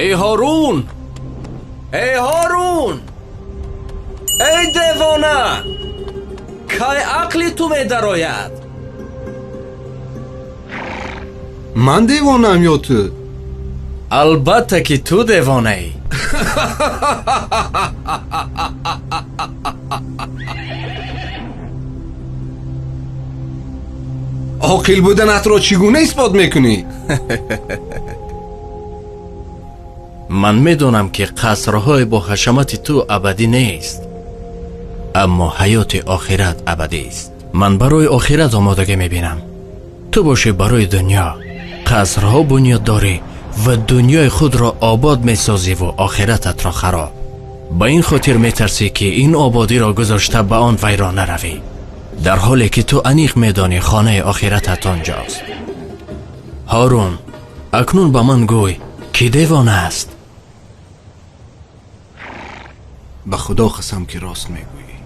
Эй Ҳорун! Эй Ҳорун! Эй девона! Кай ақли ту медарояд? Ман девонаам ё ту? Албатта ки ту девонаӣ. Оқил буданатро чӣ гуна исбот мекунӣ? Ман медонам, ки қасрҳои бо ҳашамати ту абадӣ нест, аммо ҳаёти охират абадист. Ман барои охират омодагӣ мебинам, ту бошӣ барои дунё. Қасрҳо бунёд дорӣ ва дунёи худро обод месозиву охирататро хароб. Ба ин хотир метарсӣ, ки ин ободиро гузошта ба он вайрона равӣ, дар ҳоле ки ту аниқ медонӣ хонаи охиратат онҷост. Ҳорун, акнун ба ман гӯй, кӣ девона аст? Ба Худо қасам, ки рост мегӯӣ.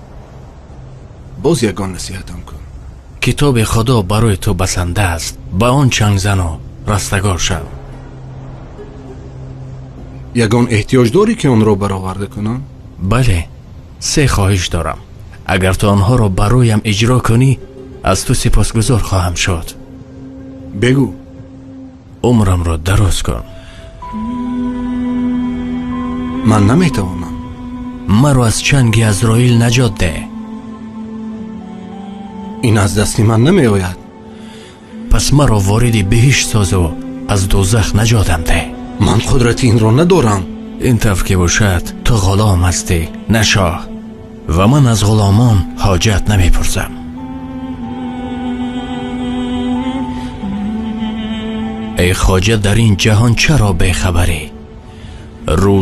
Боз ягон насиҳатам кун. Китоби Худо барои ту басанда аст, ба он чанг зану растагор шав. Ягон эҳтиёҷ дорӣ, ки онро бароварда кунам? Бале, се хоҳиш дорам. Агар ту онҳоро бароям иҷро кунӣ, аз ту сипосгузор хоҳам шуд. Бигӯ. Умрамро дароз кун. Ман наметавонам. Маро аз чанги Азроил наҷот деҳ. Ин аз дасти ман намеояд. Пас маро вориди биҳишт созу аз дӯзах наҷотам деҳ. Ман қудрати инро надорам. Ин тавр ки бошад, ту ғулом ҳастӣ, на шоҳ, ва ман аз ғуломон ҳоҷат намепурсам. Эй хоҷа, дар ин ҷаҳон чаро бехабарӣ? Рӯз